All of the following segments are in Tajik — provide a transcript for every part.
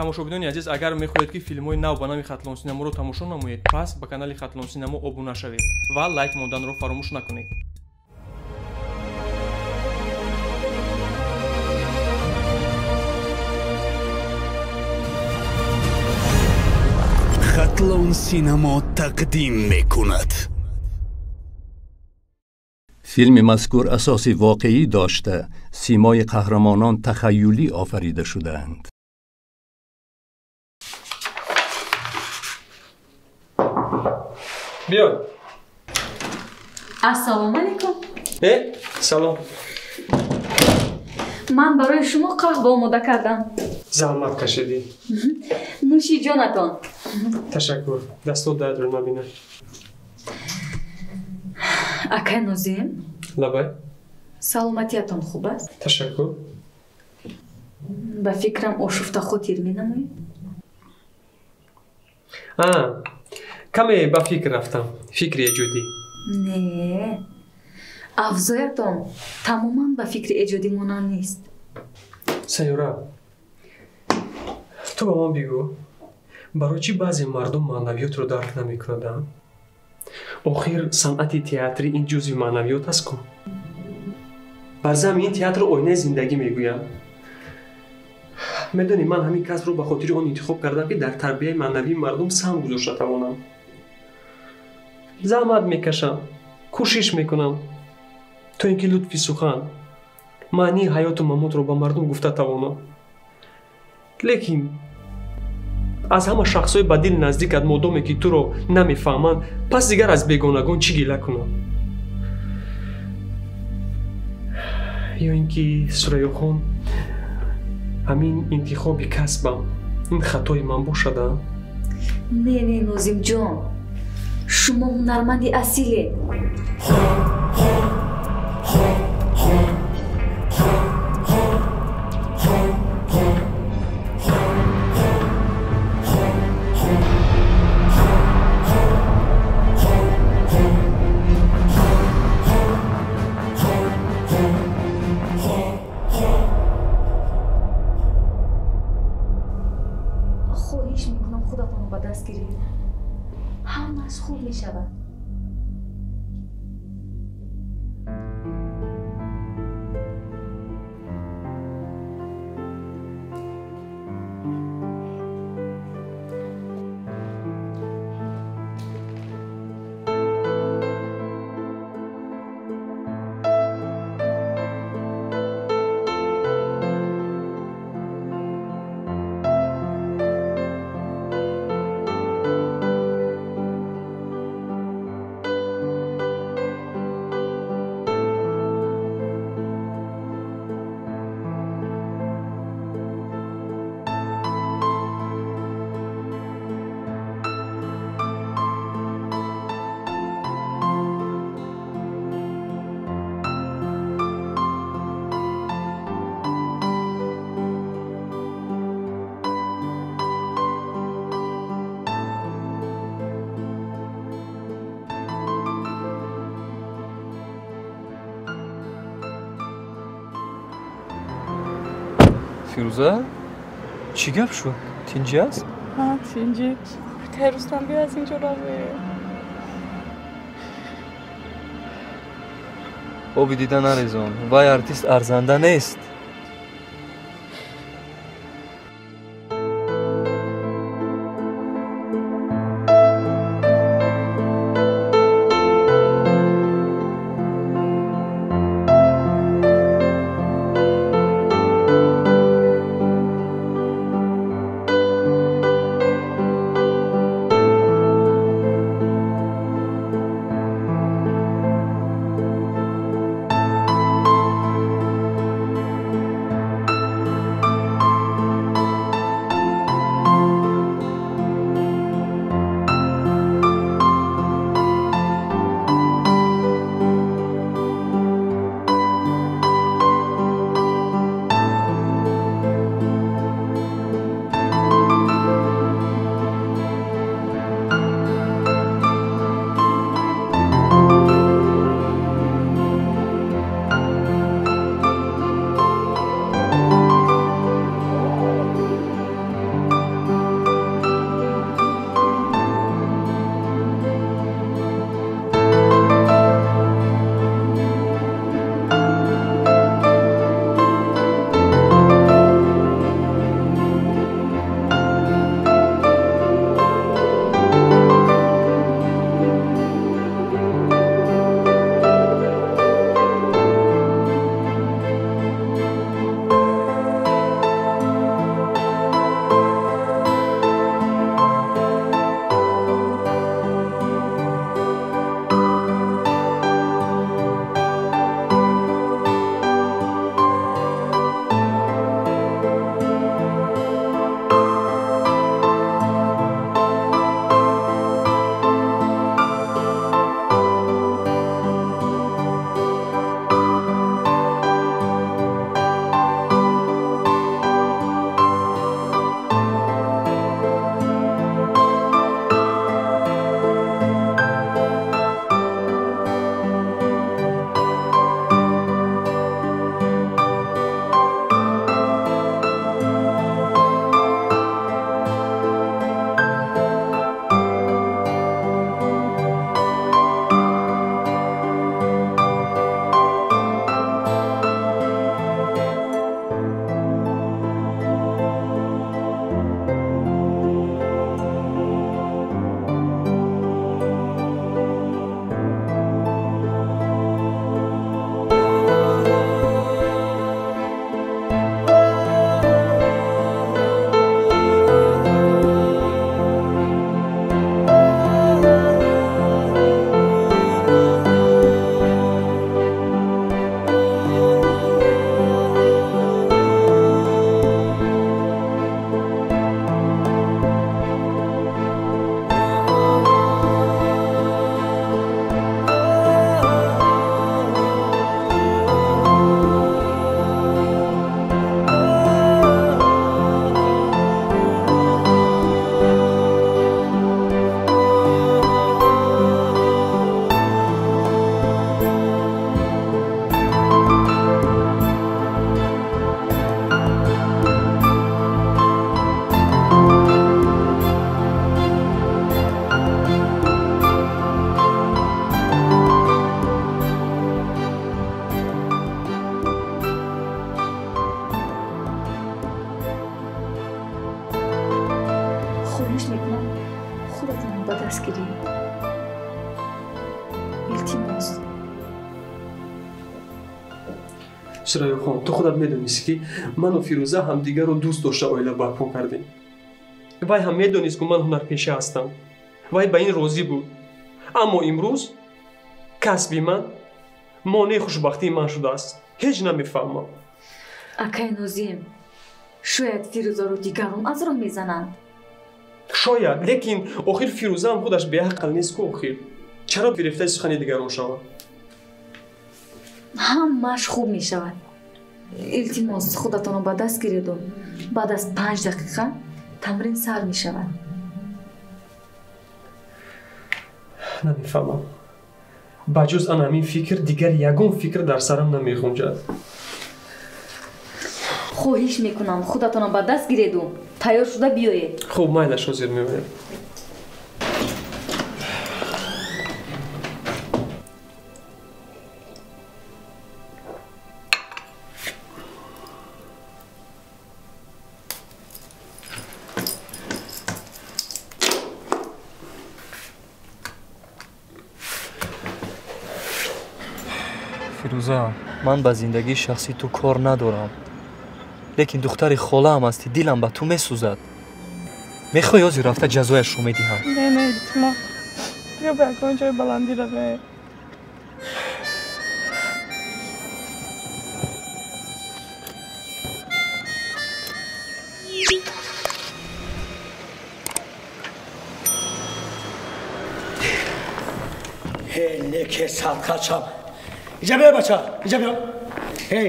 Тамошобинони азиз, агар мехоҳед, ки филмҳои нав ба нави Хатлон Синаморо тамошо намоед, пас ба канали Хатлон Синамо обуна шавед ва лайк монданро фаромӯш накунед. Хатлон Синамо тақдим мекунад. Филми мазкур асоси воқеӣ дошта, симои қаҳрамонон тахайюлӣ офарида шудаанд. Биё. Ассалому алайкум. Салом. Ман барои шумо қаҳва омода кардам. Заҳмат кашидӣ. Нӯши ҷонатон. Ташаккур. Дастот дардро набинад. Акай Нозим? Лабай. Саломатиятон хуб аст? Ташаккур. Ба фикрам ошуфта хотир менамоед? Каме ба фикр рафтам. Фикри эҷодӣ. Не, авзоятон тамоман ба фикри эҷодӣ монанд нест. Сайёра, ту ба ман бигӯ, барои чӣ баъзе мардум маънавиётро дарк намекунаданд? Охир санъати театрӣ ин ҷузъи маънавиёт аст ку. Бар замми ин театрро оинаи зиндагӣ мегӯянд. Медонӣ, ман ҳамин касбро ба хотири он интихоб кардам, ки дар тарбияи маънавии мардум саҳм гузошта тавонам. Заҳмат мекашам, кӯшиш мекунам, то ин ки лутфи сухан, маънии ҳаёту мамотро ба мардум гуфта тавонам. Лекин аз ҳама шахсҳои ба дил наздикат модоме ки туро намефаҳманд, пас дигар аз бегонагон чӣ гила кунам? Ё ин ки Сурайёхон, ҳамин интихоби касбам ин хатои ман бошада? Не, не, Нозимҷон, шумо ҳунарманди асилед. Хоҳиш мекунам, худатонро ба даст гиред. Ҳамааш хуб мешавад. Фирӯза, чӣ гап шуд? Тинҷӣ аст? Ҳа, тинҷӣ. Рустам, биё аз инҷо равем. Оби дида нарезон, вай артист арзанда нест. Хоҳиш мекунам худатонро ба даст гиред. Илтимос. Сурайёхон, ту худат медонистӣ, ки ману Фирӯза ҳамдигарро дӯст дошта оила барпо кардем. Вай ҳам медонист, ки ман ҳунарпеша ҳастам. Вай ба ин розӣ буд. Аммо имрӯз касби ман монеи хушбахтии ман шудааст. Ҳеҷ намефаҳмам. Акай Нозим, шояд Фирӯзаро дигарон аз роҳ мезананд. Шояд, лекин охир Фирӯзаам худаш беақл нест ку охир. Чаро гирифтаи сухани дигарон шавад? Ҳамааш хуб мешавад. Илтимос, худатонро ба даст гиреду баъд аз 5 дақиқа тамрин сар мешавад. Намефаҳмам. Ба ҷуз ан ҳамин фикр дигар ягон фикр дар сарам намехунҷад. Хоҳиш мекунам, худатонро ба даст гиреду тайёр шуда биёед. Хуб, майлаш, ҳозир меоям. Фирӯза, ман ба зиндагии шахсии ту кор надорам, лекин духтари холаам ҳастӣ, дилам ба ту месӯзад. Мехоҳӣ ҳозир рафта ҷазояшро медиҳам? Не, не, илтимос, биё ба ягон ҷои баландӣ равем. Неке садқачам. Иҷа биё, бача, иҷа биё. Эй,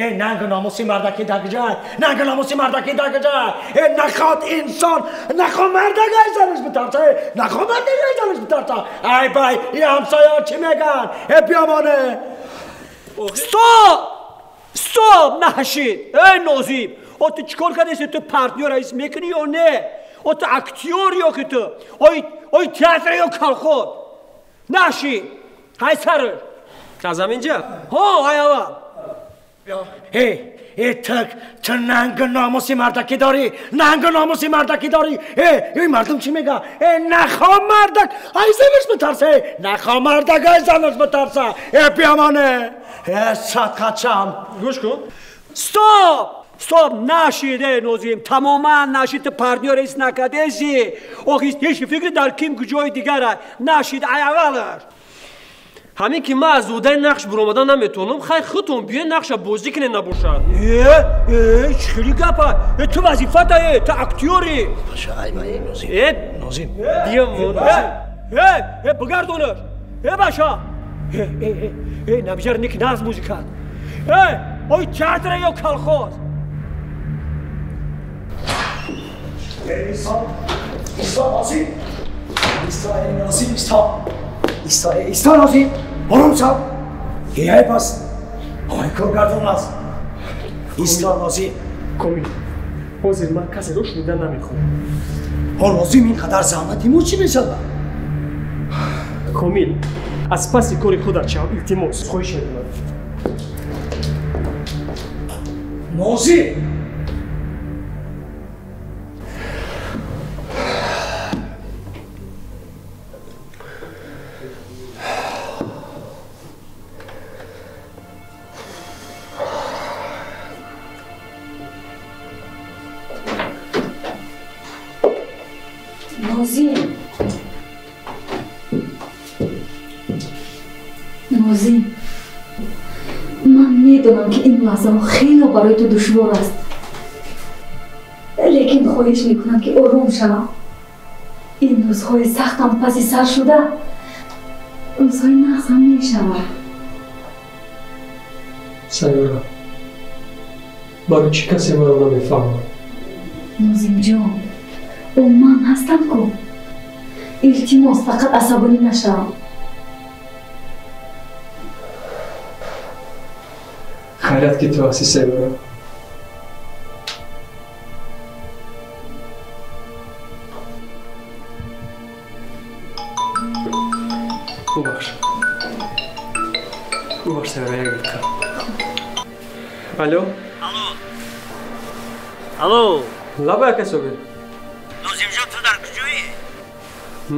эй, нанг номуси мардаки дар куҷай? Нанг номуси мардаки дар куҷай? Эй, наход инсон, нахо мардак ай занаш битарса, эй, нахо мардак ай занаш битарса. Ай бай, ин ҳамсояҳо чӣ мегӯянд? Эй, биёмоне. Стоп! Стоп, наҳшид! Эй, Нозим, о ту чӣ кор кардеси? Ту партнёр ҳис мекунӣ ё не? О ту актёр ё ки ту? Ой театр ё колхоз? Наҳшид! Ҳай сараш! Аз ҳамин ҷа? Ҳо, ай аввал. Эй, эй, ту нангу номуси мардакӣ дорӣ, нангу номуси мардакӣ дорӣ. Эй, ин мардум чӣ мега? Эй, нахо мардак, ай занаш битарса, эй, нахо мардак, ай занаш битарса. Эй, биёмоне. Эй, садқачам. Гӯш кун. Стоп! Стоп, нашид, эй, Нозим, тамоман нашид, ту партнёр ҳис накардеси. Охи ҳеҷ фикри дар ким куҷои дигара. Нашид, ай аввалаш. Ҳамин ки ман аз ӯҳдаи нақш буромадан наметавонам, хай худтон биёед нақша бозӣ кунед набошад. Э, чӣ хели гапа? Э, ту вазифата, э, ту актёрӣ. Ай бай, Нозим. Э, Нозим. Биём. Э, э, бигардонаш. Э, баша. Э, э, э, набиҷар ник нағз бозӣ кард. Э, ой театра ё колхоз? Э, Исо, Исо, Нозим. Исо, э, Нозим, Исо. Исо, э, Исо, Нозим. Ором шав. Эй, пас. Ой, коргардон аст. Исо, Нозим. Комил, ҳозир ман касеро шунида намехоҳам. Ҳо, Нозим, ин қадар заҳмати мо чӣ мешавад? Комил, аз паси кори худат шав, илтимос, хоҳиш мекунам. Нозим! Нозим, Нозим, ман медонам, ки ин лаҳзаҳо хеле барои ту душвор аст, лекин хоҳиш мекунам, ки ором шавам. Ин рӯзҳои сахтам паси сар шуда, рӯзҳои нағзам мешавад. Сайёра, барои чӣ касе маро намефаҳмад? Нозимҷон, о ман ҳастам ку. Илтимос, фақат асабонӣ нашавам. Хайрат ки ту ҳастӣ, Сайёра. Бубахш. Бубахш, Сайёра, як дақиқа. Алло? Алло. Алло. Лабай, ака Собир. Нозимҷон, ту дар куҷоӣ?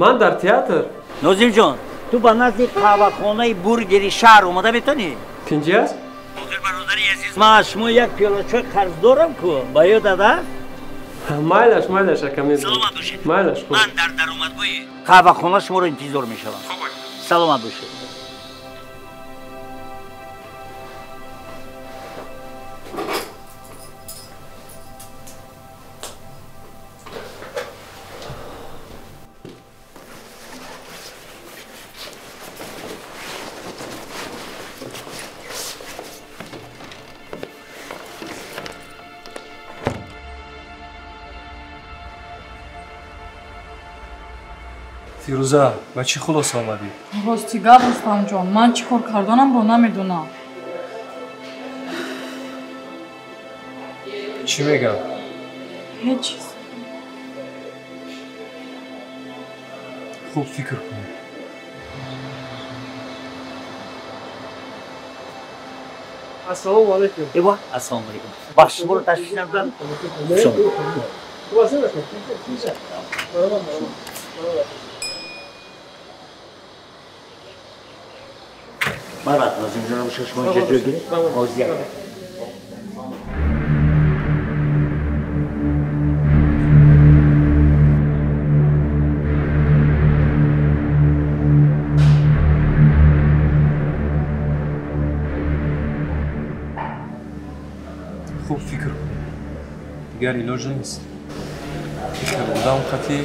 Ман дар театр. Нозимҷон, ту ба назди қаҳвахонаи бургери шаҳр омада метавонӣ? Тинҷӣ аст? Охир бародари азиз, ман аз шумо як пиёла чой қарз дорам ку, ба ёдат аст? Майлаш, майлаш, ака, мебинам. Саломат бошед. Майлаш, хуб. Ман дар даромадгоҳи қаҳвахона шуморо интизор мешавам. Саломат бошед. Фирӯза, ба чӣ хулоса омадӣ? Рости гап, Рустамҷон, ман чӣ кор карданамро намедонам. Чӣ мегам? Ҳеҷ чиз. Хуб фикр кун. Ассалому алайкум. Эва, ассалому алайкум. Бахш, шуморо ташвиш надодам? Хуш омадед. Хуб ҳастед, ака? Марҳамат, марҳамат. Марҳамат, Нозимҷонам, шумо инҷо ҷой гиред. Мавзӯи як. Хуб фикр кун. Дигар илоҷ нест. Фикр одам қатъӣ.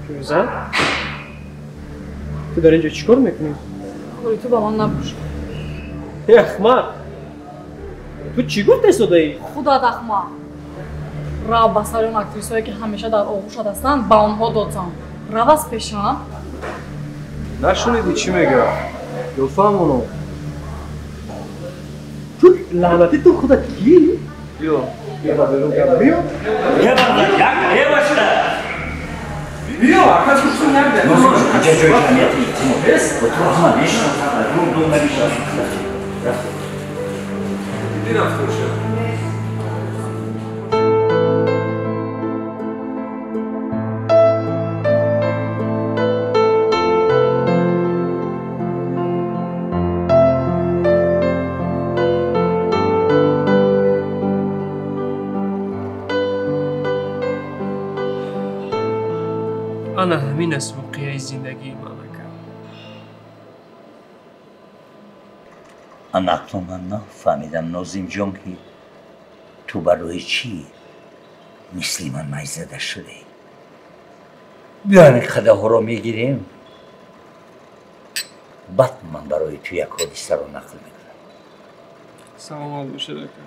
Фирӯза, ту дар инҷо чӣ кор мекунӣ? Кори ту ба ман набошад. Э, ахмақ, ту чӣ гуфта истодаӣ? Худат ахмақ. Рав ба сари он актрисое ки ҳамеша дар оғӯшат ҳастанд, ба онҳо додзан. Рав аз пешам. Нашунидӣ чӣ мегӯяд? Ё фаҳмоно? Ту лаънатӣ, ту худат кӣ? Биё, биё ба берун гап. Биё. Е бародар, як е бошда. Биё, ака, гӯшту нагда. Нозимҷон, инҷа ҷои ҷамъияти илтимос. Бо ту ҳама мешиносам, дур дур намешиносам. Рафтем. Диди рафторша. Ана ҳамин аст воқеаи зиндагии ман, ака. Ана акнун ман нафаҳмидам, Нозимҷон, ки ту барои чӣ мисли ман майзада шудӣ. Биё ҳамин қадаҳҳоро мегирем, баъд ман барои ту як ҳодисаро нақл мекунам. Саломат бошед, ака.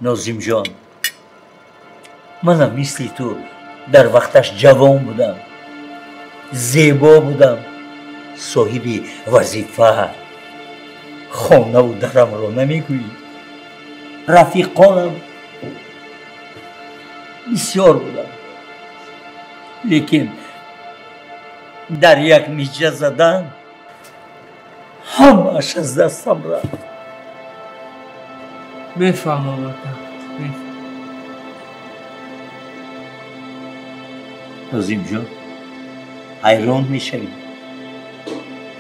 Нозимҷон, манам мисли ту дар вақташ ҷавон будам, зебо будам, соҳиби вазифа, хонаву дарамро намегӯӣ, рафиқонам бисёр будам, лекин дар як миҷа задан ҳамааш аз дастам рафт. Мефаҳмам, ака. Нозимҷон, ҳайрон мешавӣ.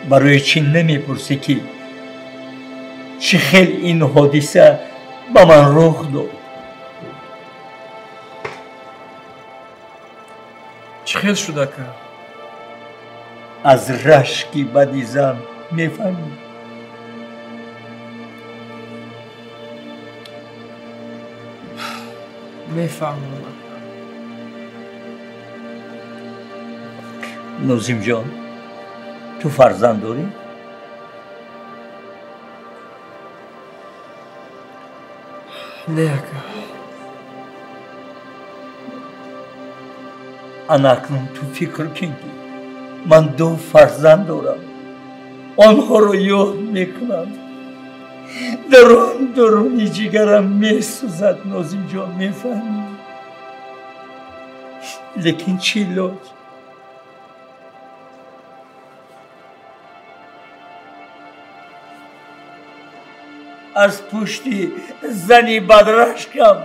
Барои чӣ намепурсӣ, ки чӣ хел ин ҳодиса ба ман рух дод? Чӣ хел шуд, ака? Аз рашки бади зан мефаҳмӣ. Мефаҳмам. Нозимҷон, ту фарзанд дорӣ? Не, ака. Ана акнун ту фикр кун, ки ман ду фарзанд дорам. Онҳоро ёд мекунам. Дарун даруни ҷигарам месӯзад, Нозимҷон, мефаҳмӣ? Лекин чӣ лоҷ? Аз пушти зани бадрашкам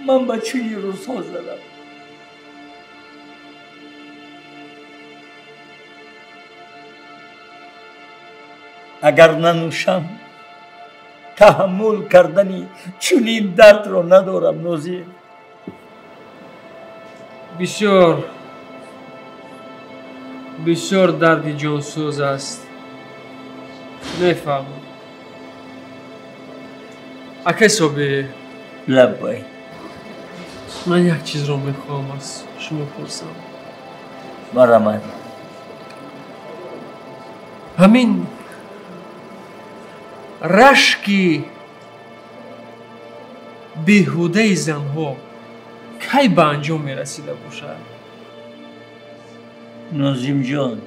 ман ба чунин рӯзҳо задам. Агар нанӯшам, таҳаммул кардани чунин дардро надорам, Нозим. Бисёр бисёр дарди ҷонсӯз аст. Мефаҳмам. Акай Собир. Лаббай. Ман як чизро мехоҳам аз шумо пурсам. Марҳамат. Ҳамин рашки беҳудаи занҳо кай ба анҷом мерасида бошад? Нозимҷон,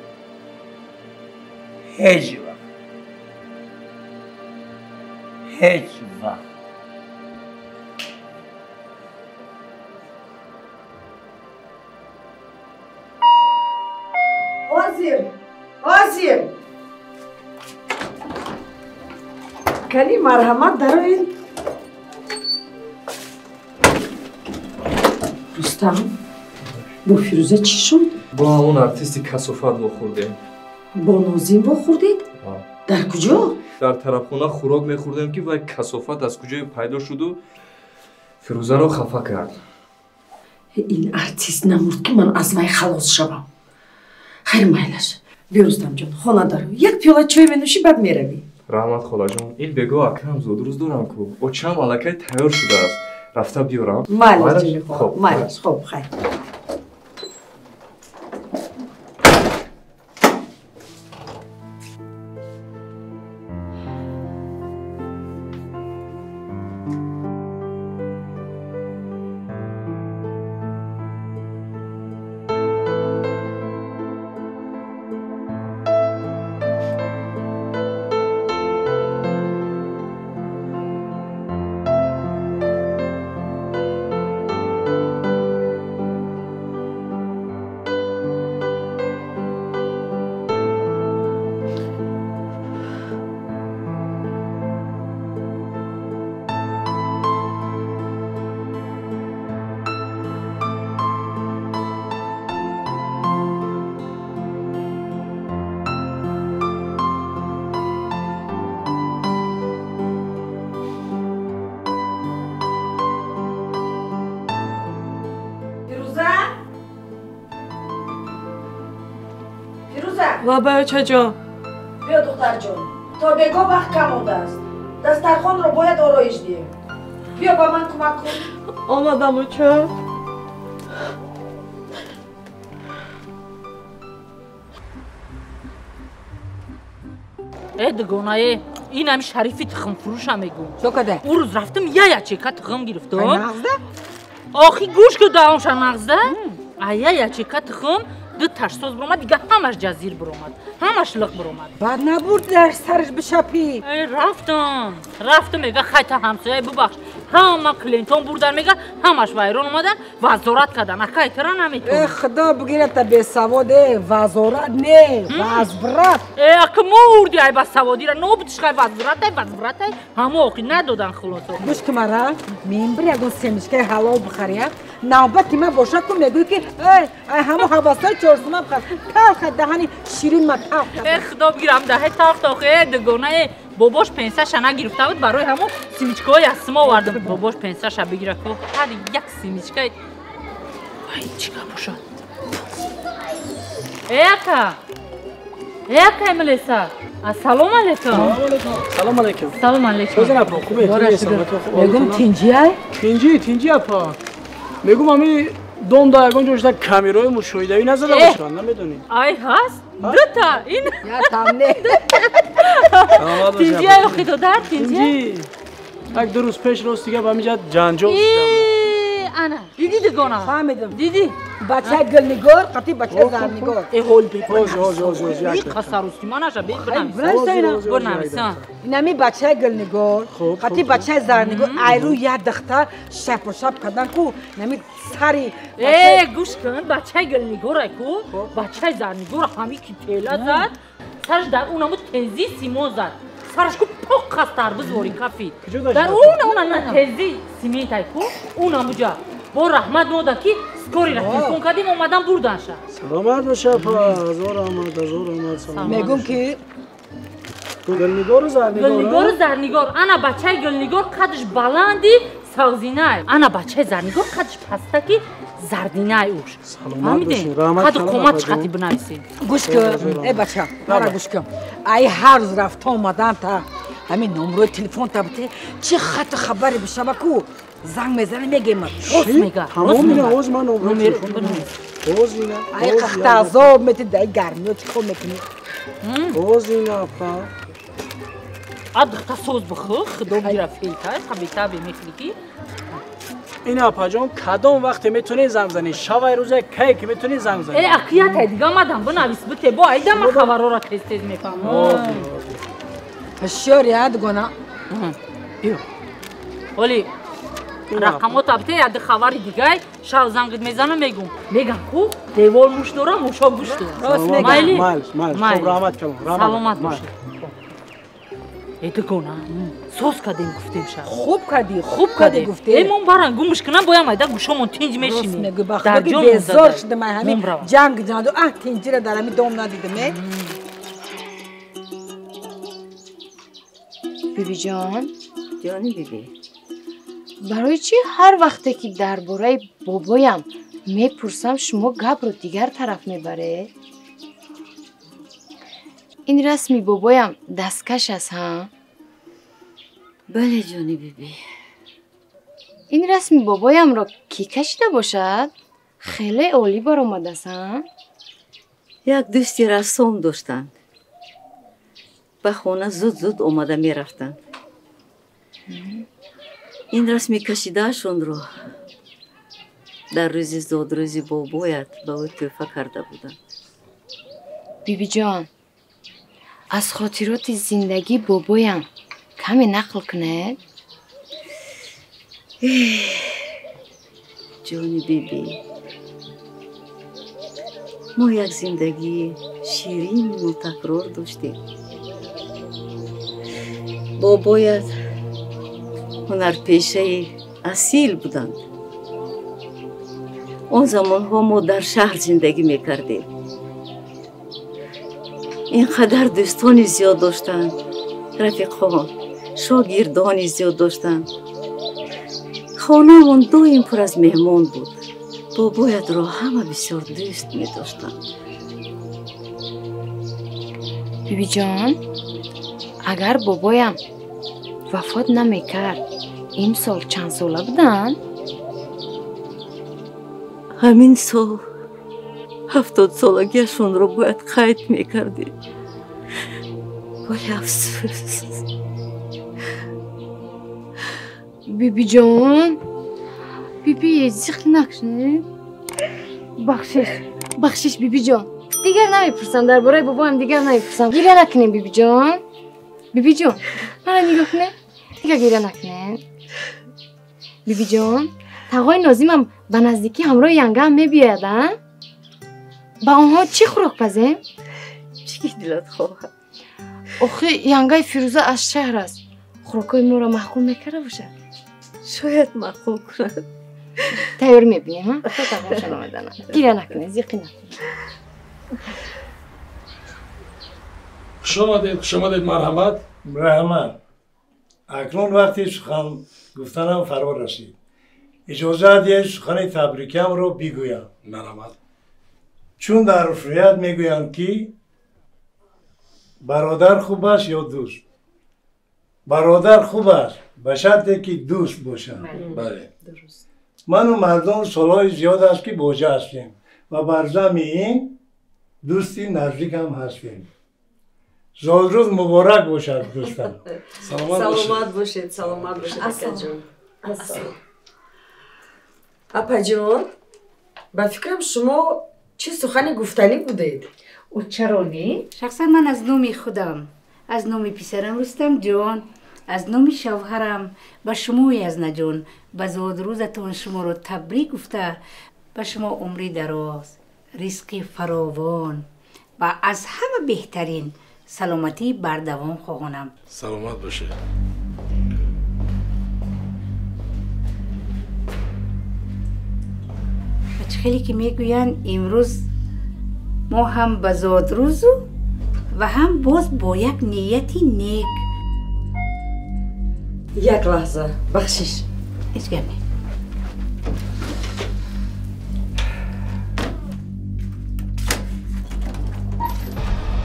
ҳеҷ вақт, ҳеҷ вақт. Ҳозир, ҳозир. Кани марҳамат дароин. Рустам, бо Фирӯза чӣ шуд? Бо ҳамон артисти касофат вохӯрдем. Бо Нозим вохӯрдед? Дар куҷо? Дар тарабхона хӯрок мехӯрдем, ки вай касофат аз куҷое пайдо шуду Фирӯзаро хафа кард. Ин артист намурд, ки ман аз вай халос шавам. Хайр, майлаш. Биё, Рустамҷон, хона даро. Як пиёла чой менӯшӣ, баъд меравӣ. Раҳмат, холаҷон. Ин бего акам зудрӯз дорам ку. Очам аллакай тайёр шудааст. Рафта биёрам. Майлаш, майлаш. Хоб, хайр. Лабай, очаҷон. Биё, духтарҷон, то бего вақт кам мондааст. Дастархонро бояд ороиш диҳем. Биё, ба ман кӯмак кун. Омадам, оча. Э, дугонае, ин ҳами шарифи тухмфурӯша мегӯм. Чо када? Ӯ рӯз рафтам, я ячейка тухм гирифтам. Нағзда? Охи гӯш ку, давомша нағзда? А я ячейка тухм ду ташсоз биромад, дига ҳамаш ҷазир биромад, ҳамаш лиқ биромад. Баъд набурд дар сараш бишапӣ? Рафтам, рафтам, мега хайта ҳамсояй бубахш, ҳама клиентон бурдан, мега ҳамаш вайрон омадан, вазорат кардан, акай тара наметавон. Э, худо бигирад, бесавод, э, вазорат не, возврат. Э, ака мурди, ай басаводира нобудиш, хай возврат ай, возврат ай, ҳамо охи надодан хулосо. Гӯш ки мара, мен бир ягон семечкаи ҳалол бихария, навбати ман бошад, ку мегӯӣ ки эй, ай ҳамо ҳавасҳои чорсума бихар, талха даҳани ширин ма талх. Э, худо бигирам, даҳаи талх тохе, э, дугона, э, бобош пенсаша нагирифта буд, барои ҳамо семечкаҳои аз сима овардам. Бобош пенсаша бигира ку, ҳар як семечкаи. Вай, чӣ гап бошад? Э, ака, э, акай Милиса, ассалому алайкум. Салом алайкум. Салом алайкум. Сӯзан апа, хубе? Мегум тинҷи ай? Тинҷи, тинҷи апа. Мегум ами дом да ягон ҷо шуда камераҳои мушоҳидавӣ назада бошанд, намедонӣ? Ай ҳаст? Дута ин. Я там не. Тинҷи ай охи додар, тинҷи. Як ду рӯз пеш рост дига ба ҳамин ҷа ҷанҷол шуда. Ана, дидӣ дугона? Фаҳмидам. Дидӣ? Бачаи Гулнигор қати бачаи Зарнигор. Э ҳол бе. Қасарусти манаша бе бинавис. Бинавис. Инами бачаи Гулнигор қати бачаи Зарнигор айру як духтар шапо шап кардан ку нами сари. Э гӯш кун, бачаи Гулнигор ай ку бачаи Зарнигор ҳами ки тела зад, сараш дар унаму тези симон зад. Сараш ку поқ аз тарбуз вори кафид. Дар уна тези симент ай ку унамуҷа. Бо раҳмат мода ки скорира телефон кардем, омадан бурданша. Саломат боша апа, ҳазор раҳмат, ҳазор раҳмат. Мегум ки Гулнигору Зарнигор. Гулнигору Зарнигор. Ана бачаи Гулнигор қадш баланди сағзинай. Ана бачаи Зарнигор қадш пастаки зардинай уш. Саломат бошед, раҳмат. Қаду қоматш қати бинависед. Гӯш кун, э бача, мара гӯш кун. Ай ҳар рӯз рафта омадан та ҳамин номрои телефон та бите, чӣ хату хабаре бишава ку занг мезанӣ мегем. Рост мега. Тамом ина ҳоз ман номрои телефон. Ҳоз ина. Ай қахта азоб мети дай гармиё чӣ кор мекунӣ? Ҳоз ина апа. А духта соз бихӯ, худо бигира филтай, қабита бемехли ки. Ина апаҷон, кадом вақте метавонед занг занед? Шавай рӯзе кай ки метавонед занг занед? Э акиятай дига омадам, бинавис бите, бо айда ман хабарҳоро тез тез мефаҳмам. Ҳушёри а дугона. Биё. Оли рақамота бите, яди хабари дигай, шав зангит мезанам мегум. Мегам ку девор муш дора, мушо гӯш дора. Рост мегам. Майли? Майлиш, майлиш. Хуб, раҳмат калон. Саломат бошед. Э дугона, соз кардем гуфтем шаб. Хуб кардӣ, хуб кардӣ гуфтем. Э мон баран гумш кунам, боям айда гӯшомон тинҷ мешинем. Рост мегӯ, ба худо ки безор шудам ай ҳамин ҷанг ҷанду. Аҳ, тинҷира дар ҳамин дом надидам, э. Бибиҷон, ҷони биби. Барои чӣ ҳар вақте ки дар бораи бобоям мепурсам, шумо гапро дигар тараф мебаред? Ин расми бобоям дасткаш аст, ҳа? Бале, ҷони биби. Ин расми бобоямро кӣ кашида бошад? Хеле олӣ баромадааст, ҳа? Як дӯсти рассом доштанд. Ба хона зуд-зуд омада мерафтанд. Ин расми кашидаашонро дар рӯзи зодрӯзи бобоят ба ӯ тӯҳфа карда буданд. Бибиҷон, аз хотироти зиндагии бобоям каме нақл кунед? Ҷони биби, мо як зиндагии ширину такрор доштем. Бобоят ҳунарпешаи асил буданд. Он замонҳо мо дар шаҳр зиндагӣ мекардем. Ин қадар дӯстони зиёд доштанд, рафиқон, шогирдони зиёд доштанд. Хонаамон доим пур аз меҳмон буд. Бобоятро ҳама бисёр дӯст медоштанд. Бибиҷон, агар бобоям вафот намекард, имсол чанд сола буданд? Ҳамин сол 70 солагиашонро бояд қайд мекардем. Вале афсӯс. Бибиҷон, биби зиқ накунед. Бахшиш, бахшиш бибиҷон. Дигар намепурсам дар бораи бобоям, дигар намепурсам. Гиря накунем бибиҷон. Бибиҷон, мана нигоҳ кунед. Дигар гиря накунед. Бибиҷон, тағои Нозимам ба наздикӣ ҳамроҳи янгаам мебиёяд, а? Ба онҳо чӣ хӯрок пазем? Чӣ ки дилат хоҳад. Охи янгаи Фирӯза аз шаҳр аст. Хӯрокҳои моро маъқул мекарда бошад? Шояд маъқул кунад. Тайёр мебинем, а? То тағоашон омадананд. Гиря накунед, зиқӣ накунед. Хуш омадед, хуш омадед, марҳамат. Раҳмат. Акнун вақти сухан гуфтанам фаро расид. Иҷозат диҳед сухани табрикиамро бигӯям. Марҳамат. Чун дар урфият мегӯянд ки бародар хуб аст ё дӯст? Бародар хуб аст, ба шарте ки дӯст бошад. Бале. Ману мардум солҳои зиёд аст ки боҷа ҳастем ва бар зами ин дӯсти наздикам ҳастем. Зодрӯз муборак бошад, дӯстам. Саломат бошед, саломат бошед, акаҷон. Апаҷон, Ба фикрам шумо чӣ сухани гуфтанӣ будед? Ӯ чаро не? Шахсан ман аз номи худам, аз номи писарам Рустамҷон, аз номи шавҳарам ба шумои Язнаҷон ба зодрӯзатон шуморо табрик гуфта, ба шумо умри дароз, ризқи фаровон ва аз ҳама беҳтарин саломатии бардавом хоҳонам. Саломат бошед. Ва чӣ хеле ки мегӯянд, имрӯз мо ҳам ба зодрӯзу ва ҳам боз бо як нияти нек. Як лаҳза, бахшиш. Ҳеҷ гап не.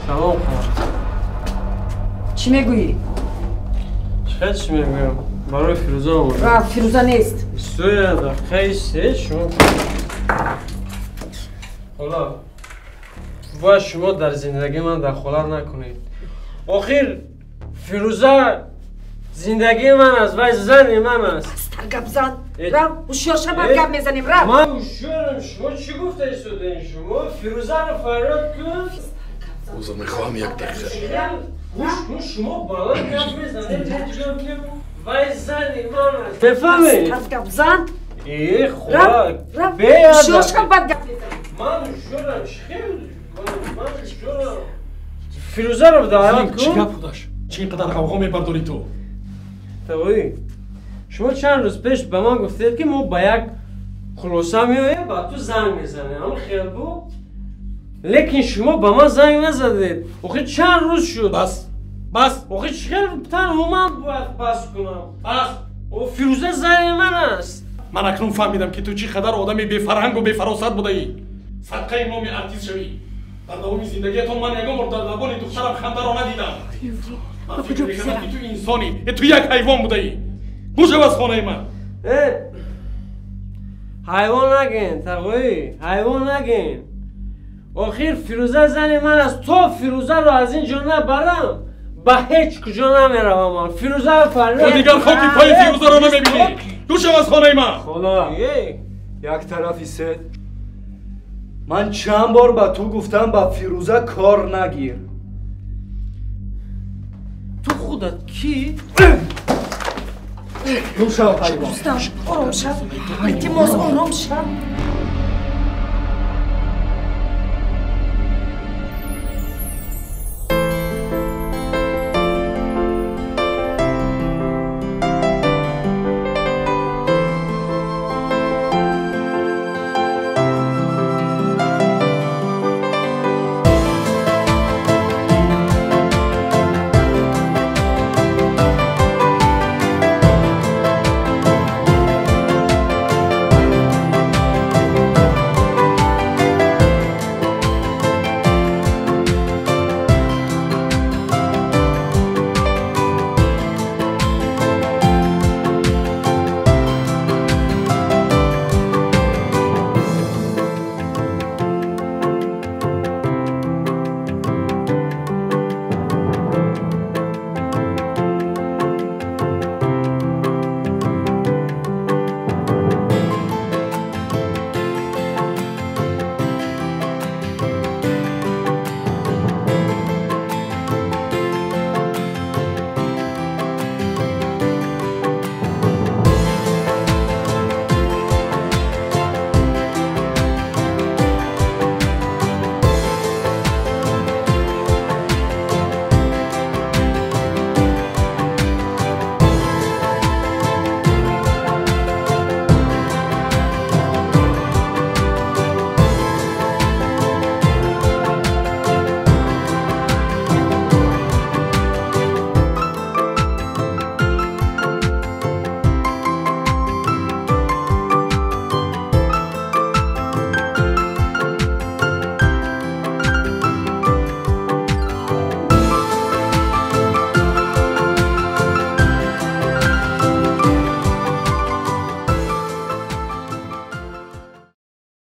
Салом хоҳар. Чӣ мегӯӣ? Чӣ чӣ мегӯям? Барои Фирӯза омадам. Фирӯза нест. Суя дақиқаи се шумо. Хола, бояд шумо дар зиндагии ман дахолат накунед. Охир Фирӯза зиндагии ман аст, вай зани ман аст. Пасттар гап зан. Рав, ҳушёр ша, баъд гап мезанем, рав. Ман ҳушёрам, шумо чӣ гуфта истодаем? Шумо Фирӯзаро фарёд кун. Узр мехоҳам, як дақиқа. Гӯш кун, шумо баланд гап мезанед, вай зани ман аст. Мефаҳмед? Пасттар гап зан. Э, хола, ҳушёр ша, баъд гап мезанем. Ман ҳушёрам, чӣ хел? Ман ҳушёрам. Фирӯзаро даъват кун. Чӣ гап худаш? Чӣ ин қадар ғавғо мебардорӣ ту? Тавоӣ, шумо чанд рӯз пеш ба ман гуфтед, ки мо ба як хулоса меоем, ба ту занг мезанем. Ҳамин хел буд? Лекин шумо ба ман занг назадед. Охир чанд рӯз шуд? Бас, бас. Охир чӣ хел танҳо ман бояд бас кунам? Бас. Фирӯза зани ман аст. Ман акнун фаҳмидам, ки ту чӣ қадар одами бефарҳангу бефаросат будаӣ. Садқаи номи артист шавӣ. Дар давоми зиндагиятон ман ягон бор дар лабони духтарам хандаро надидам. Ман фикр мекардам, ки ту инсонӣ, ту як ҳайвон будаӣ. Бушав аз хонаи ман. Ҳайвон нагин, тағоӣ, ҳайвон нагин. Охир Фирӯза зани ман аст. То Фирӯзаро аз ин ҷо набарам, ба ҳеҷ куҷо намеравам ман. Фирӯзаро фарёд. Ту дигар хоки пои Фирӯзаро намебинӣ. Душав аз хонаи ман. Хола, як тарафи сед. Ман чанд бор ба ту гуфтам, ба Фирӯза кор нагир. Ту худат кӣ? Душав ҳайвон. Рустам, ором шав. Илтимос, ором шав.